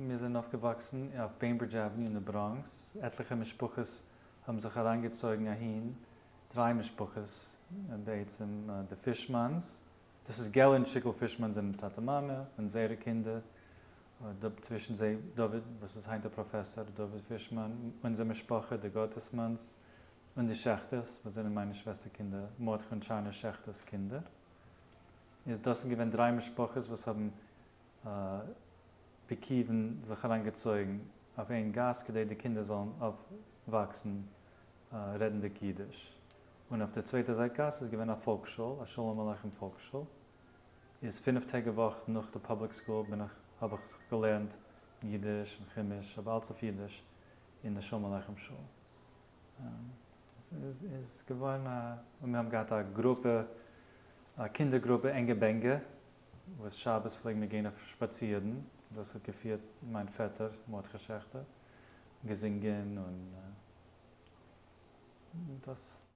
מיר זענען אויפגעוואקסן אויף Bainbridge Avenue אין די בראנקס, עטליכע משפחות האבן זיך אריינגעצויגן אהין, דריי משפחות בעצם, די פישמאנס, דאס איז געלע און שיקל פישמאן זענען טאטע מאמע און זייערע קינדער, צווישן זיי דוד וואס איז היינט א פראפעסאר, דוד פישמאן, אונזער משפחה די גאטעסמאנס, און די שעכטערס וואס זענען מיינע שוועסטער קינדער, מרדכי און טשיינע שעכטערס קינדער. איז דאס איז געווען דריי משפחות וואס האבן בכיוון זיך אריינגעצויגן אויף איין גאס כדי די קינדער זאלן אויפוואקסן רעדנדיג אידיש, און אויף די צווייטע זייט גאס איז געווען א פאלקשול, א שלום עליכם פאלקשול, איז פינף טעג א וואך נאך די public school בין איך האב איך זיך געלערנט אידיש און חומש, אבער אלץ אויף אידיש, אין די שלום עליכם שול. איז געווארן א, און מיר האבן געהאט א גרופע, א קינדער גרופע ענגע בענגע, וואס שבת פלעגן מיר גיין אויף שפאצירן, דאס האט געפירט מיין פעטער מרדכי שעכטער, געזינגען און דאס.